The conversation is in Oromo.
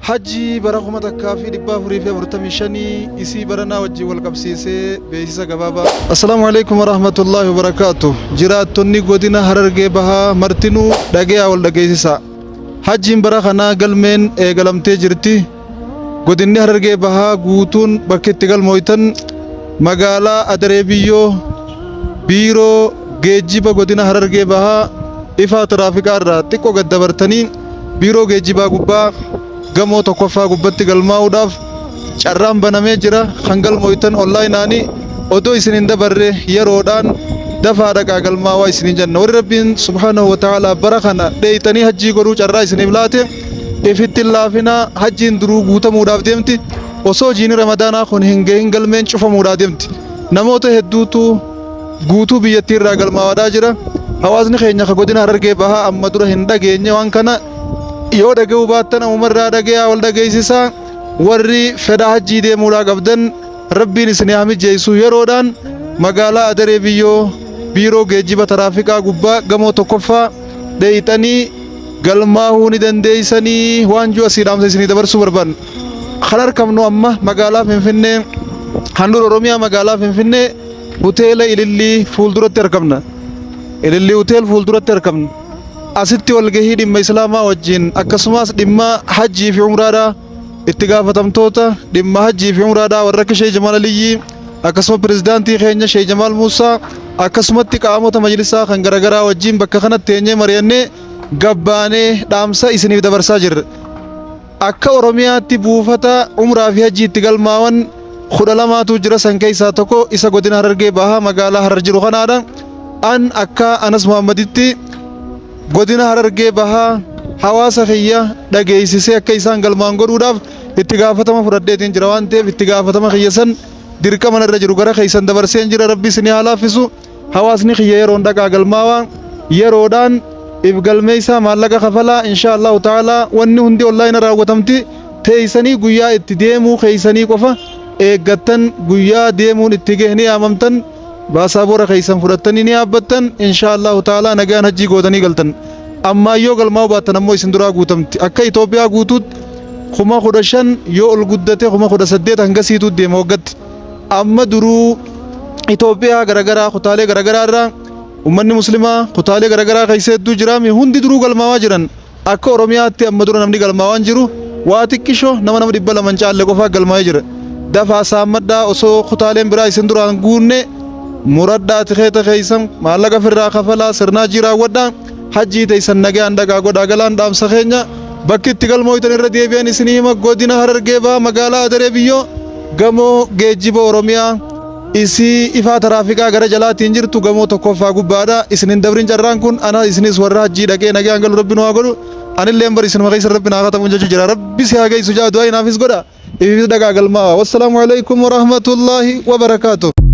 Hajjii bara 1445 isii baranaa wajjin wal qabsiisee beeksisa gabaabaa. Assalaamu alaikum warahmatullaahi wabarakaatu. Jiraattonni godina Harargee Bahaa martinuu dhageeyaa wal dhageessisaa. Hajjiin bara kanaa galmeen eegalamtee jirti. Godinni Harargee Bahaa guutuun bakki itti galmooytan magaalaa Adaree Biyyoo biiroo geejjiba godina Harargee Bahaa ifaa tiraafikaa irraa xiqqoo gad dabartanii biiroo geejjibaa gubbaa gamoo tokkoffaa gubbatti galmaa'uudhaaf carraan banamee jira. Kan galmooytan onlaayinaani odoo isin hin dabarre yeroodhaan dafaa dhaqaa galmaawaa isiniin jenna. Warri Rabbiin subhaanahu wa ta'aalaa bara kana dheeyxanii hajjii godhuu carraa isiniif laate ifitti hin laafinaa. Hajjiin duruu guutamuudhaaf deemti. Osoo jiini Ramadaanaa kun hin gahin galmeen cufamuudhaaf deemti. Namoota hedduutu guutuu biyyattii irraa galmaawaadhaa jira. Hawaasni keenya ka godina Harargee Bahaa amma dura hin dhageenye waan kana yoo dhaga'uu baattan ammumarraa dhagayaa wal dhageessisaa. Warri fedha hajjii deemuudhaa qabdan Rabbiin isin haa mijeessu yeroodhaan magaalaa Adaree Biyyoo biiroo geejjiba taraafiqaa gubbaa gamoo tokkoffaa dheeyxanii galmaahuu ni dandeeysanii waan jiru asii dhaamsa isinii dabarsuu barbaanna. Kan argamnu amma magaalaa Finfinnee handhuura Oromiyaa magaalaa Finfinnee hoteela Ilillii fuulduratti argamna. Ilillii hotel fuulduratti argamna. Asitti walgahii dhimma Islaamaa wajjin akkasumas dhimma hajjii fi umraadhaa itti gaafatamtoota dhimma hajjii fi umraadhaa warra akka Sheek Jamaal Aliyyii akkasuma pirezidaantii keenya Sheek Jamaal Muusaa akkasumatti qaamota majlisaa kan garaagaraa wajjin bakka kanatti teenyee mari'annee gabbaanee dhaamsa isiniif dabarsaa jirra. Akka Oromiyaatti buufata umraa fi hajjii itti galmaawan 12tu jira. San keessaa tokko isa godina Harargee Bahaa magaalaa Harar jiru kanaadha. An akka Anas Muhammaditti godina Harargee Bahaa hawaasa kiyya dhageessisee akka isaan galmaan godhuudhaaf itti gaafatama fudhadheetiin jira waan ta'eef itti gaafatama kiyya san dirqama narra jiru gara keessan dabarseen jira. Rabbi isinii haa laaffisu. Hawaasni kiyya yeroon dhaqaa galmaawaa, yeroodhaan if galmeessaa, maallaqa kafalaa. Insha Allahu ta'ala wanni hundi onlaayina raawwatamti. Teessanii guyyaa itti deemuu keessanii qofa eeggattan. Guyyaa deemuun itti gahe ni yaamamtan, baasaabora keessan fudhattanii ni yaabbattan. Insha Allahu ta'ala nagaan hajjii gootanii galtan. Ammaa yoo galmaa'uu baattan ammoo isin duraa guutamti. Akka Itoophiyaa guutuutti 15,000 yoo ol guddate 18,000 hangasiitu deema waggatti. Amma duruu Itoophiyaa garagaraa kutaalee garagaraa irraa uummanni muslimaa kutaalee garagaraa keessa hedduu jiraami hundi duruu galmaawaa jiran. Akka Oromiyaatti amma dura namni galmaawaan jiru waa xiqqisho nama 200 hin caalle qofaa galmaa'ee jira. Dafaa saammadhaa, osoo kutaaleen biraa isin duraan guunne muradhaa, tikeeta keessan maallaqa ofirraa kafalaa, sirna hajjii raawwadhaa, hajjii teessan nagaan dhaqaa godhaa galaan dhaamsa keenya. Bakki itti galmooytan irra deebi'an isinii hima: godina Harargee Bahaa magaalaa Adaree Biyyoo gamoo geejjiba Oromiyaa isii ifaa taraafiqaa gara jalaatiin jirtu gamoo tokkoffaa gubbaadha. Isin hin dabrin carraan kun. Ana isinis warra hajjii dhaqee nagaan galu Rabbi nu haa godhu. Anillee bar isinuma keessa Rabbi naa katabuun jechuu jira. Rabbi si haa geessu jaa du'aa inaafis godha. Ififis dhaqaa galmaa. Wassalaamu alaikum warahmatullaahi wabarakaatuh.